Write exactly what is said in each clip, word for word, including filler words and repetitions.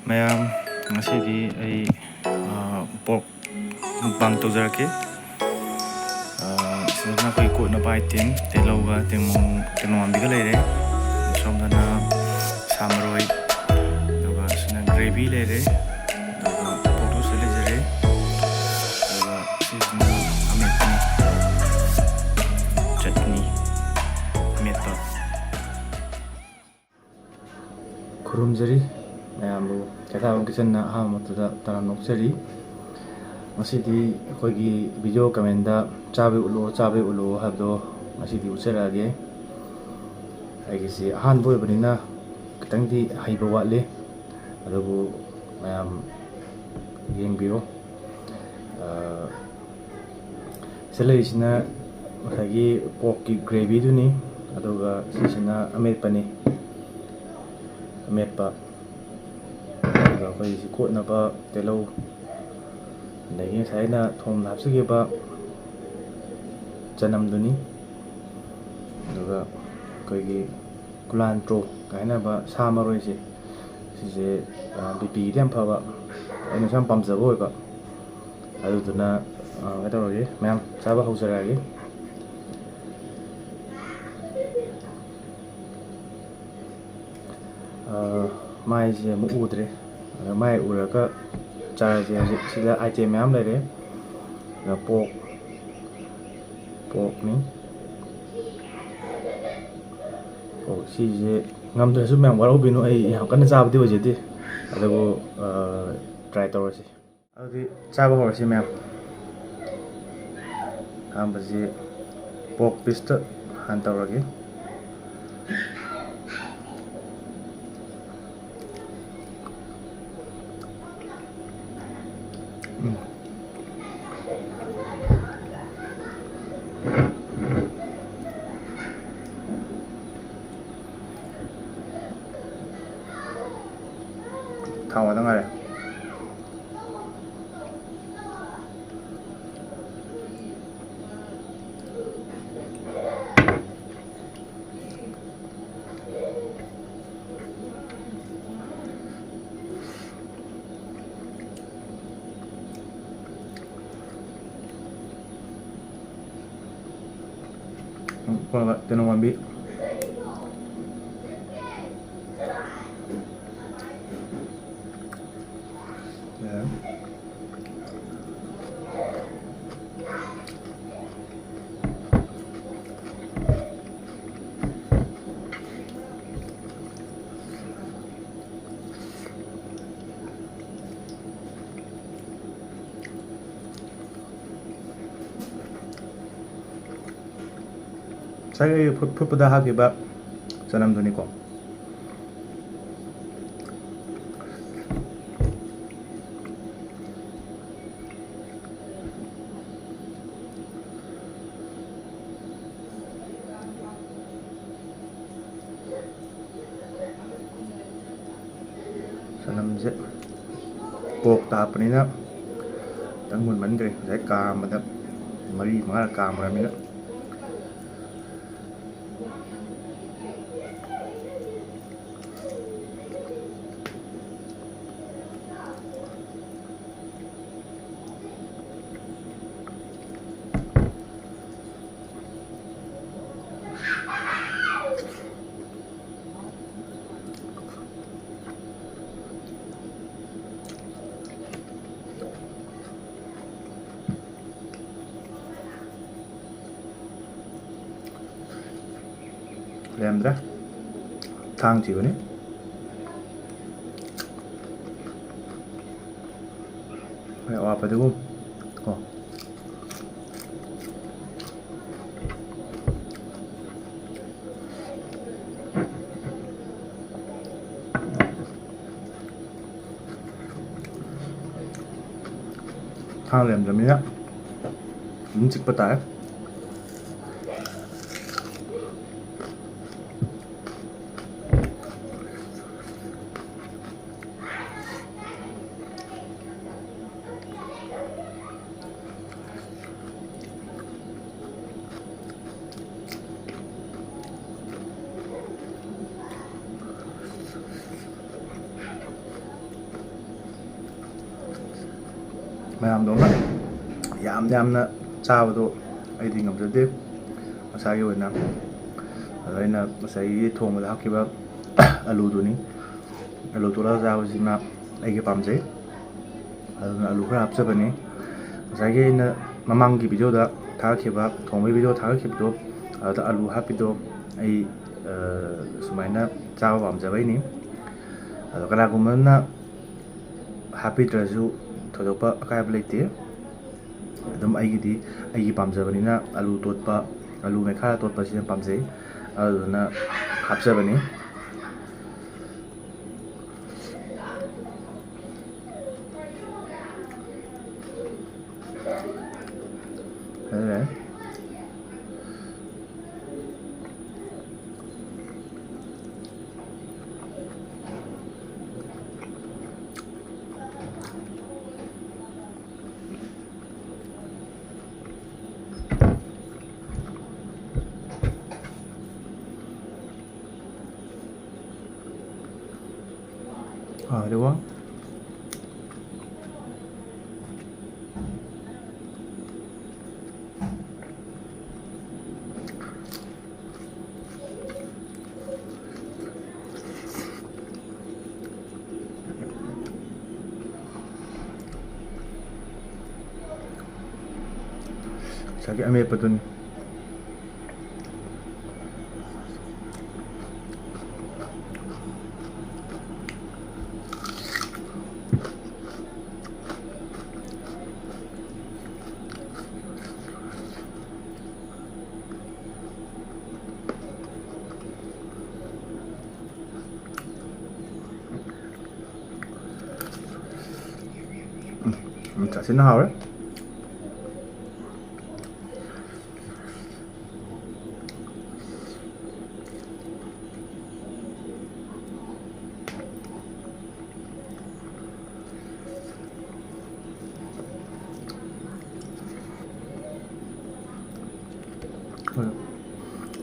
ꯃꯌꯥꯝ, ꯉꯁꯤꯗꯤ ꯑꯩ, ꯑ, pork mukbang ꯇꯧꯖꯔꯛꯀꯦ꯫ ꯑ, ꯁꯤꯗꯅ ꯑꯩꯈꯣꯏ ꯀꯣꯠꯅꯕ item, ꯇꯤꯜꯍꯧꯒ, ꯇꯦꯡꯃꯣ-, ꯇꯦꯡꯅꯧꯋꯥꯟꯕꯤꯒ ꯂꯩꯔꯦ꯫ ꯁꯣꯝꯗꯅ ꯁꯥ ꯃꯔꯣꯏ, ꯑꯗꯨꯒ ꯁꯤꯅ gravy ꯂꯩꯔꯦ, ꯑꯗꯨꯒ pork roast ꯂꯩꯖꯔꯦ, ꯑꯗꯨꯒ ꯁꯤꯁꯤꯅ ꯑꯃꯦꯠꯄꯅꯤ, ꯆꯠꯅꯤ, ꯑꯃꯦꯠꯄ꯫ ꯈꯨꯔꯨꯝꯖꯔꯤ ꯃꯌꯥꯝꯕꯨ꯫ ꯀꯩꯊꯥꯕꯝ ꯀꯤꯠꯆꯟꯅ ꯑꯍꯥꯟꯕ ꯃꯛꯇꯗ ꯇꯔꯥꯝꯅ ꯑꯣꯛꯆꯔꯤ꯫ ꯉꯁꯤꯗꯤ ꯑꯩꯈꯣꯏꯒꯤ video commentꯗ "ꯆꯥꯕꯩ ꯎꯠꯂꯣ, ꯆꯥꯕꯩ ꯎꯠꯂꯣ" ꯍꯥꯏꯕꯗꯣ ꯉꯁꯤꯗꯤ ꯎꯠꯆꯔꯛꯑꯒꯦ꯫ ꯑꯩꯒꯤꯁꯤ ꯑꯍꯥꯟꯕ ꯑꯣꯏꯕꯅꯤꯅ ꯈꯤꯇꯪꯗꯤ ꯍꯩꯕ ꯋꯥꯠꯂꯤ, ꯑꯗꯨꯕꯨ ꯃꯌꯥꯝ ꯌꯦꯡꯕꯤꯔꯣ꯫ ꯑ, ꯁꯤꯗ ꯂꯩꯔꯤꯁꯤꯅ ꯉꯁꯥꯏꯒꯤ porkꯀꯤ gravyꯗꯨꯅꯤ, ꯑꯗꯨꯒ ꯁꯤꯁꯤꯅ ꯑꯃꯦꯠꯄꯅꯤ, ꯑꯃꯦꯠꯄ꯫ ꯑꯗꯨꯒ ꯑꯩꯈꯣꯏꯒꯤ ꯁꯤ ꯀꯣꯠꯅꯕ ꯇꯤꯜꯍꯧ, ꯑꯗꯒꯤ ꯉꯁꯥꯏ ꯑꯩꯅ ꯊꯣꯡꯗ ꯍꯥꯞꯆꯈꯤꯕ ꯆꯅꯝꯗꯨꯅꯤ꯫ ꯑꯗꯨꯒ ꯑꯩꯈꯣꯏꯒꯤ culantro ꯀꯥꯏꯅꯕ ꯁꯥ ꯃꯔꯣꯏꯁꯦ, ꯁꯤꯁꯦ, ꯑ, BPꯒꯤꯗꯤ ꯌꯥꯝ ꯐꯕ, ꯑꯩꯅꯁꯨ ꯌꯥꯝ ꯄꯥꯝꯖꯕ ꯑꯣꯏꯕ꯫ ꯑꯗꯨꯗꯨꯅ, ꯑ, ꯀꯩꯗꯧꯔꯒꯦ, ꯃꯌꯥꯝ ꯆꯥꯕ ꯍꯧꯖꯔꯛꯑꯒꯦ꯫ ꯑ, ꯃꯥꯏꯁꯦ ꯑꯃꯨꯛ ꯎꯗ꯭ꯔꯦ꯫ ꯑꯗ ꯃꯥꯏ ꯎꯔꯒ ꯆꯥꯔꯁꯦ꯫ ꯍꯧꯖꯤꯛ ꯁꯤꯗ item ꯃꯌꯥꯝ ꯂꯩꯔꯦ꯫ ꯑꯗ pork, porkꯅꯤ꯫ Pork ꯁꯤꯁꯦ ꯉꯝꯗ꯭ꯔꯁꯨ ꯃꯌꯥꯝ ꯋꯥꯔꯧꯕꯤꯅꯨ, ꯑꯩ ꯌꯥꯝ ꯀꯟꯅ ꯆꯥꯕꯗꯤ ꯑꯣꯏꯖꯗꯦ꯫ ꯑꯗꯨꯕꯨ, ꯑ, try ꯇꯧꯔꯁꯤ꯫ ꯑꯗꯨꯗꯤ ꯆꯥꯕ ꯍꯧꯔꯁꯤ ꯃꯌꯥꯝ꯫ ꯑꯍꯥꯟꯕꯁꯤ pork pieceꯇ ꯍꯥꯟꯅ ꯇꯧꯔꯒꯦ꯫ ꯎꯝ꯫ ꯊꯥꯎ ꯉꯥꯛꯇ ꯉꯥꯏꯔꯦ꯫ ꯀꯣꯟꯅ ꯇꯦꯅꯧ ꯄꯥꯝꯕꯤ꯫ ꯌꯥꯔꯦ꯫ ꯉꯁꯥꯏ ꯑꯩ ꯐꯨꯠ-, ꯐꯨꯠꯄꯗ ꯍꯥꯞꯈꯤꯕ ꯆꯅꯝꯗꯨꯅꯤꯀꯣ꯫ ꯆꯅꯝꯁꯦ ꯄꯣꯛꯇ ꯍꯥꯞꯄꯅꯤꯅ ꯈꯤꯇꯪ ꯃꯨꯟꯃꯟꯈ꯭ꯔꯦ꯫ ꯉꯁꯥꯏ ꯀꯥꯝꯕꯗ ꯃꯔꯤ ꯃꯉꯥꯔꯛ ꯀꯥꯝꯈ꯭ꯔꯕꯅꯤꯅ꯫ ꯂꯩꯔꯝꯗ꯭ꯔꯦ꯫ ꯊꯥꯡ ꯊꯤꯕꯅꯤ꯫ ꯍꯣꯏ, ꯑꯋꯥꯐꯗꯤꯒꯣꯝ ꯀꯣ꯫ ꯊꯥꯡ ꯂꯩꯔꯝꯗ꯭ꯔꯕꯅꯤꯅ ꯑꯗꯨꯝ ꯆꯤꯛꯄ ꯇꯥꯔꯦ꯫ ꯃꯌꯥꯝꯗꯧꯅ ꯌꯥꯝ ꯌꯥꯝꯅ ꯆꯥꯕꯗꯣ ꯑꯩꯗꯤ ꯉꯝꯖꯗꯦ꯫ ꯃꯁꯥ ꯏꯁꯥꯒꯤ ꯑꯣꯏꯅ꯫ ꯑꯗꯣ ꯑꯩꯅ ꯉꯁꯥꯏꯒꯤ ꯊꯣꯡꯕꯗ ꯍꯥꯞꯈꯤꯕ ꯑꯂꯨꯗꯨꯅꯤ꯫ ꯑꯂꯨ ꯇꯣꯠꯂꯒ ꯆꯥꯕꯁꯤꯅ ꯑꯩꯒꯤ ꯄꯥꯝꯖꯩ꯫ ꯑꯗꯨꯅ ꯑꯂꯨ ꯈꯔ ꯍꯥꯞꯆꯕꯅꯤ꯫ ꯉꯁꯥꯏꯒꯤ ꯑꯩꯅ ꯃꯃꯥꯡꯒꯤ ꯚꯤꯗꯤꯑꯣꯗ ꯊꯥꯒꯠꯈꯤꯕ, ꯊꯣꯡꯕꯒꯤ ꯚꯤꯗꯤꯑꯣ ꯊꯥꯒꯠꯈꯤꯕꯗꯣ, ꯑꯗꯨꯗ ꯑꯂꯨ ꯍꯥꯞꯄꯤꯗꯣ ꯑꯩ, ꯑ, ꯁꯨꯃꯥꯏꯅ ꯆꯥꯕ ꯄꯥꯝꯖꯕꯩꯅꯤ꯫ ꯑꯗꯣ ꯀꯅꯥꯒꯨꯝꯕ ꯑꯃꯅ ꯍꯥꯞꯄꯤꯗ꯭ꯔꯁꯨ ꯊꯣꯏꯗꯣꯛꯄ ꯑꯀꯥꯏꯕ ꯂꯩꯇꯦ꯫ ꯑꯗꯨꯝ ꯑꯩꯒꯤꯗꯤ, ꯑꯩꯒꯤ ꯄꯥꯝꯖꯕꯅꯤꯅ ꯑꯂꯨ ꯇꯣꯠꯄ, ꯑꯂꯨ ꯃꯦꯠꯈꯥꯏꯔ ꯇꯣꯠꯄꯁꯤꯅ ꯄꯥꯝꯖꯩ꯫ ꯑꯗꯨꯗꯨꯅ ꯍꯥꯞꯆꯕꯅꯤ꯫ ꯐꯖꯔꯦ꯫ ꯍꯥꯎꯔꯦꯕꯣ꯫ ꯉꯁꯥꯏꯒꯤ ꯑꯃꯦꯠꯄꯗꯨꯅꯤ꯫ ꯎꯝ, ꯁꯥꯊꯤꯅ ꯍꯥꯎꯔꯦ꯫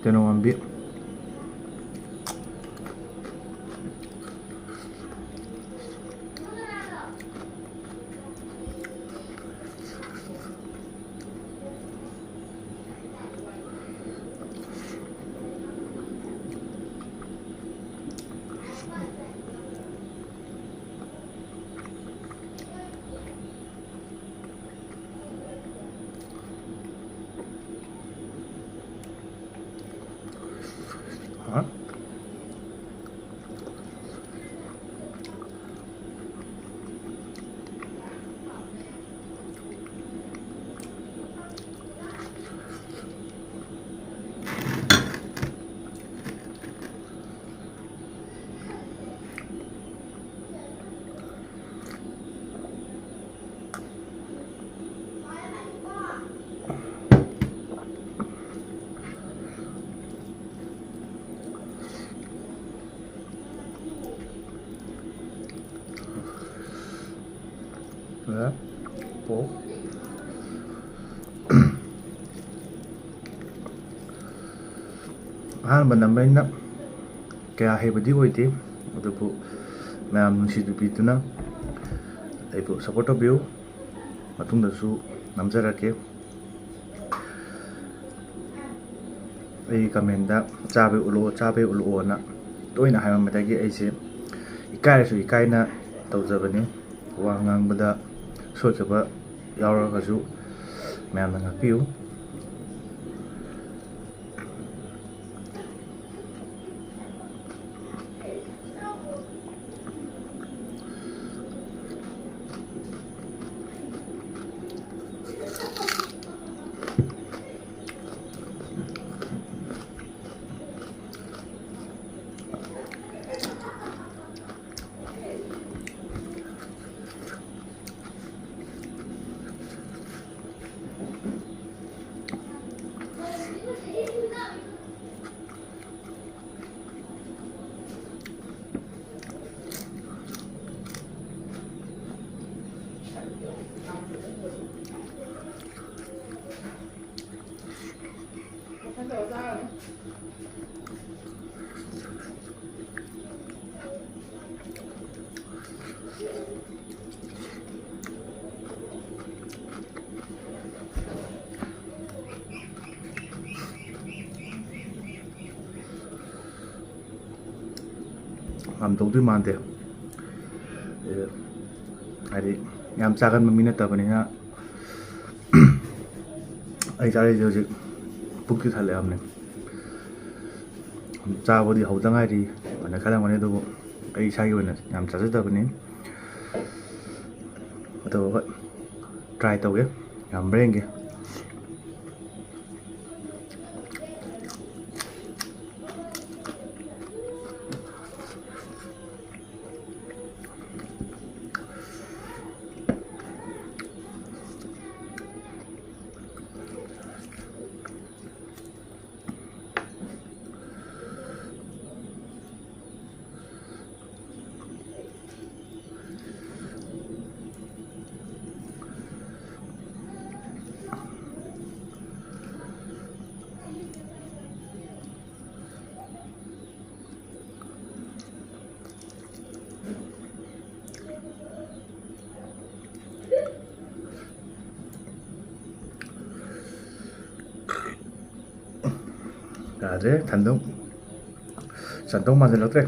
ꯇꯦꯅꯧꯋꯥꯝꯕꯤ꯫ ꯍꯥ? ꯑꯍꯥꯟꯕ ꯅꯝꯕꯅꯤꯅ ꯀꯌꯥ ꯍꯩꯕꯗꯤ ꯑꯣꯏꯗꯦ, ꯑꯗꯨꯕꯨ ꯃꯌꯥꯝ ꯅꯨꯡꯁꯤꯕꯤꯗꯨꯅ ꯑꯩꯕꯨ support ꯇꯧꯕꯤꯌꯨ꯫ ꯃꯇꯨꯡꯗꯁꯨ ꯅꯝꯖꯔꯛꯀꯦ꯫ ꯑꯩ comment ꯆꯥꯕꯩ ꯎꯠꯂꯛꯑꯣ, ꯆꯥꯕꯩ ꯎꯠꯂꯛꯑꯣꯅ ꯇꯣꯏꯅ ꯍꯥꯏꯃꯟꯕꯗꯒꯤ ꯑꯩꯁꯦ ꯏꯀꯥꯏꯔꯁꯨ ꯏꯀꯥꯏꯅ ꯇꯧꯖꯕꯅꯤ꯫ ꯋꯥ ꯉꯥꯡꯕꯗ ꯁꯣꯏꯈꯤꯕ ꯌꯥꯎꯔꯒꯁꯨ ꯃꯌꯥꯝꯅ ꯉꯥꯛꯄꯤꯌꯨ꯫ ꯉꯝꯗꯧꯗꯤ ꯃꯥꯟꯗꯦ꯫ ꯑꯦ, ꯍꯥꯏꯗꯤ ꯌꯥꯝ ꯆꯥꯒꯟꯕ ꯃꯤ ꯅꯠꯇꯕꯅꯤꯅ꯫ ꯑꯩ ꯆꯥꯔꯤꯁꯦ ꯍꯧꯖꯤꯛ ꯄꯨꯛꯇꯤ ꯊꯜꯂꯛꯑꯕꯅꯦ꯫ ꯆꯥꯕꯗꯤ ꯍꯧꯗ ꯉꯥꯏꯔꯤ ꯑꯅ ꯈꯜꯂꯝꯒꯅꯤ, ꯑꯗꯨꯕꯨ ꯑꯩ ꯏꯁꯥꯒꯤ ꯑꯣꯏꯅ ꯌꯥꯝ ꯆꯥꯖꯗꯕꯅꯤ꯫ ꯑꯗꯨꯒ ꯇ꯭ꯔꯥꯏ ꯇꯧꯒꯦ, ꯌꯥꯝꯕ꯭ꯔꯥ ꯌꯦꯡꯒꯦ꯫ ꯌꯥꯗ꯭ꯔꯦ, ꯊꯟꯗꯧ, ꯆꯟꯗꯧ ꯃꯥꯟꯁꯤꯜꯂꯛꯇ꯭ꯔꯦ꯫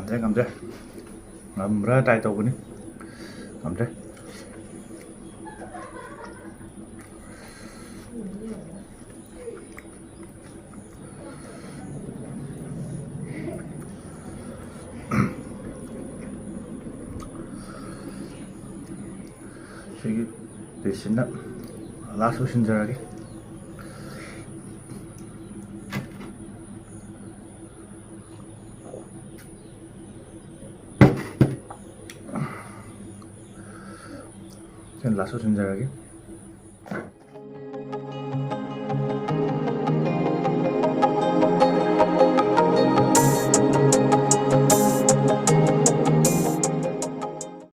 ꯉꯝꯗ꯭ꯔꯦ, ꯉꯝꯗ꯭ꯔꯦ꯫ ꯉꯝꯕ꯭ꯔꯥ try ꯇꯧꯕꯅꯤ꯫ ꯉꯝꯗ꯭ꯔꯦ꯫ ꯁꯤꯒꯤ piece ꯁꯤꯅ last ꯑꯣꯏꯁꯤꯟꯖꯔꯒꯦ꯫ ꯁꯤꯅ last ꯑꯣꯏꯁꯤꯟꯖꯔꯒꯦ꯫